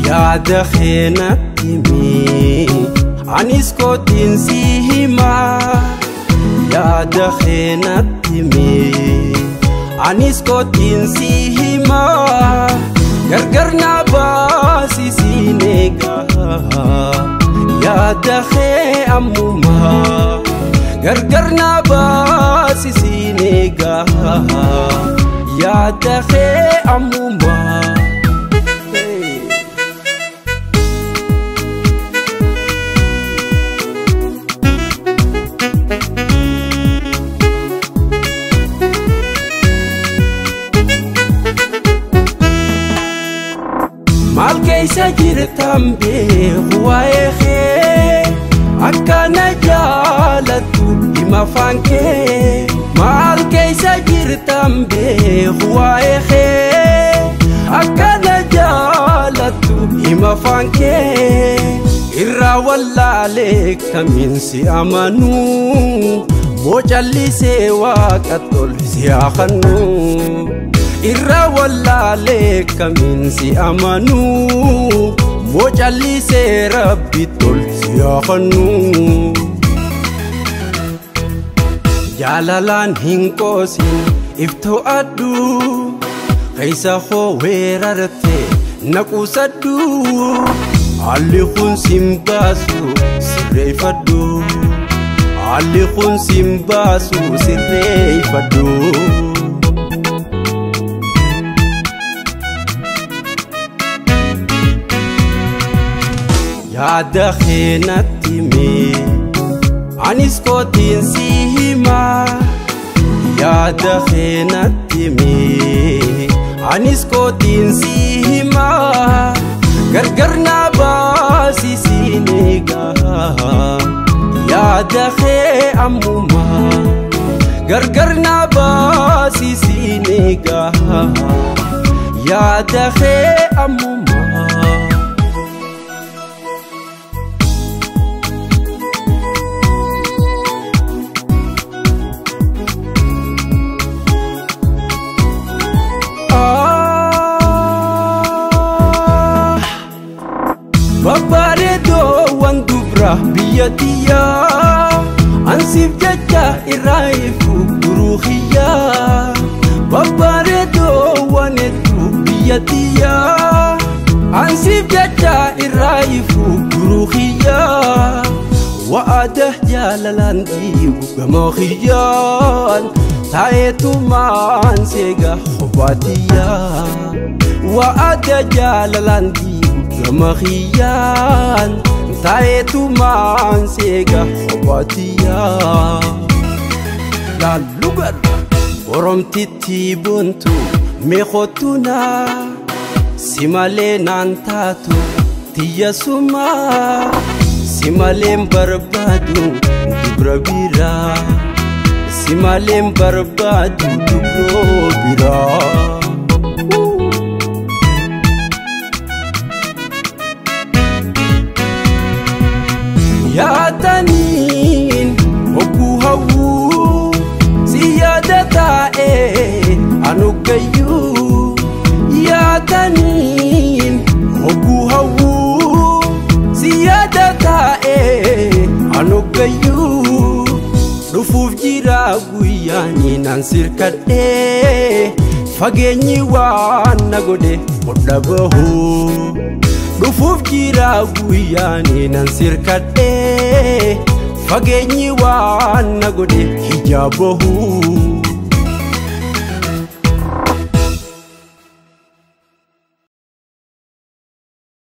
Yaada keenatti himi anis kootiin si hima. Yaada keenatti himi anis kootiin si hima. Gargar na baasisiin eegaa yaada kee ammuma. Gargar na baasisiin eegaa yaada kee ammuma. Maal keessa jirtan beeku waa'ee kee akkana jaalattu hima afaan kee. Maal keessa jirtan beeku waa'ee kee akkana jaalattu hima afaan kee. Irraa wallaalee kamiin si amanuu bocallisee waaqa tol si haa kennuu. Irraa wallaalee kamiin si amanuu bocallisee rabbi tol si haa kennuu. Jaalalaan hin qoosin iftoo aduu keessa koo weerarte na quusadhu. Haalli kun sin baasu sirreeffadhu. Haalli kun sin baasu sirreeffadhu. Yaada keenatti himi anis kootiin si hima. Yaada keenatti himi anis kootiin si hima. Gargar na baasisiin eegaa yaada kee ammuma. Gargar na baasisiin eegaa yaada kee ammuma. Babbareedoowwan dubra biyya tiyyaa ansiif jecha irraa ifu guruu xiyyaa. Babbareedoowwan hedduu biyya tiyyaa ansiif jecha irraa ifu guruu xiyyaa. Wa'aada jaalalaan diigu gamoo xiyyaan taa'eetumaan seega kophaa tiyyaa. Wa'aada jaalalaan diigu gama xiyyaan taa'eetumaan seega kophaa tiyyaa. Laallu garra boromtitti boontu meeqotunaa si malee naan taatu tiyya sumaa. Si maleen barbaadu dubra biraa. Si maleen barbaadu dubroo biraa. Yaadaniin hogguu hawwuu si yaada taa'ee anugayyuu. Yaadaniin hogguu hawwuu si yaada taa'ee anugayyuu. Dhufuuf jira guyyaanii naan sirkadhee fageenyi waan na godhe hodha bahuu. Dhufuuf jira guyyaanii naan sirkadhee fageenyi waan na godhe hijaa bahuu.